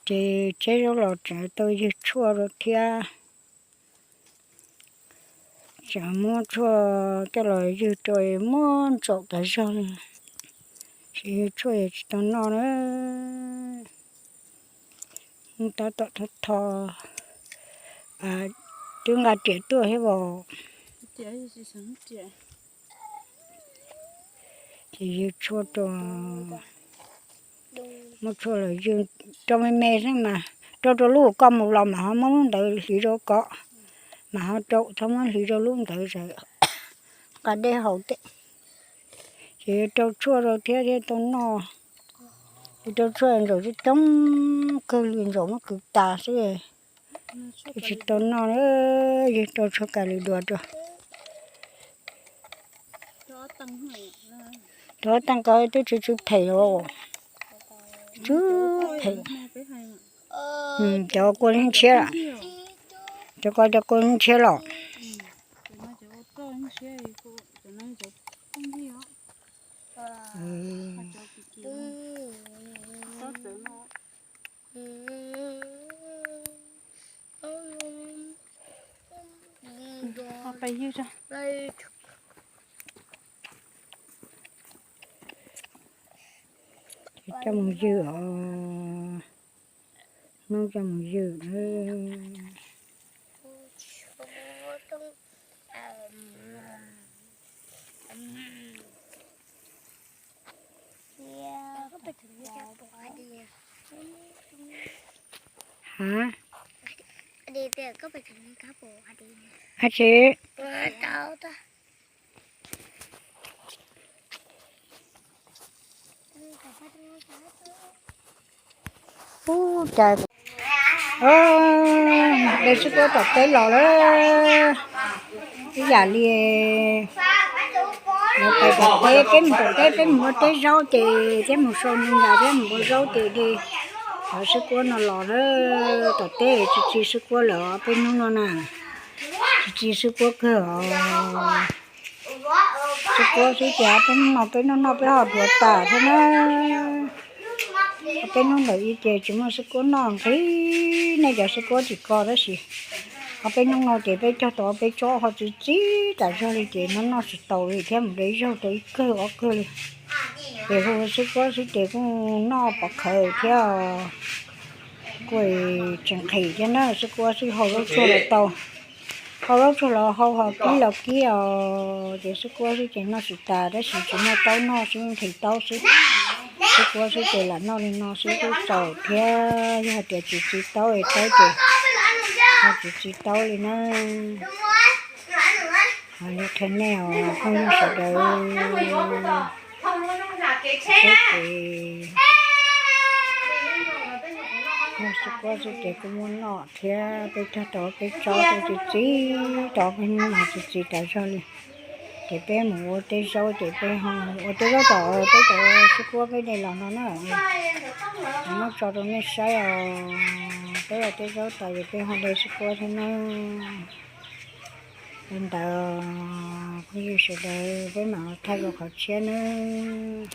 Ces tseb zaub los tseem tau ywg tshuaj rau thiab. Tseem muab tshuaj coj los ywg rau muab ntsaum tas zog li. Tsis ywg tshuaj tsis tau noj na. Tab tom thov tho, twb nqa riam tuaj thiab os. Ces ywg tshuaj rau, muab tshuaj los ywg rau me me xwb mas, rau rau lub koj mus los mas ho muab lub ntawd hliv rau koj, mas ho rau txhob muab hliv rau lub ntawd, nqa dej haus thiab. Ces yuav rau tshuaj rau thiab thiaj tau noj. Yuav rau tshuaj ntsaum coob coob kawg li, ntsaum muab kwv tas xwb. Tsis tau noj, ywg rau tshuaj kas lwm dua rau. Rau teej ko twb tsw tsw phem os. Tsw phem. Cov kua ntshiab, cov ko cov kua ntshiab los. Coj mus ywg os. Hnub coj mus ywg. Ha? Ab tsi. Ub, cas de xwb kuab tom teb los lawm. Ib yam li lawv pais tom teb, peb mus tom teb, peb mus ua teb zaub ces peb mus sau ntoo nrad, peb mus ua zaub ces de cov xwb kuab no los lawm. Tom teb tsis txi xwb kuab lawm peb hnub no na. Tsis txi xwb kuab kawg os. Xwb kuab xwb ces peb hnub no peb noj noj peb ho dhuav tas thiab na. Peb hnub ntawm ib ces tsis muaj xwb kuab noj nqhis, nej cov xwb kuab tsis ko tab sis ho peb hnub no ces peb cog tau peb tsob ho txi txiv tas zog li ces noj noj tsis tau li thiab mus de zaub rau ib kawg ob kawg li. Ces hu xwb kuab xwb ces kuj noj pov khawv thiab, kuj tsis nqhis thiab na, xwb kuab xwb hau zaub tsuag los tau. Hau zaub tsuag los hau, ho kib los kib os, ces xwb kuab xwb ces noj tsis tas tab sis tsis muaj taub noj xwb nqhis taub xwb. Xwb kuab xwb ces lam noj li no xwb kuj txaus thiab, yog hais tias tsis txi taub es taub ces ho tsis txi taub li na. Ho yog qhia nej os phooj ywg sawv daws, peb ces noj xwb kuab xwb ces kuj muaj noj thiab, peb cog tau peb tsob kuj txi txiv tau, peb hnub no txi txiv tas zog li. Ces peb mus ua teb zaub ces peb ho ua teb zaub tom peb cov xwb kuab peb de los no na. Muab tso rau nej saib os, peb ua teb zaub tas ces peb ho de xwb kuab thiab na. Li ntawd phooj ywg sawv daws, peb mam thaij rau qhov tshiab nawb.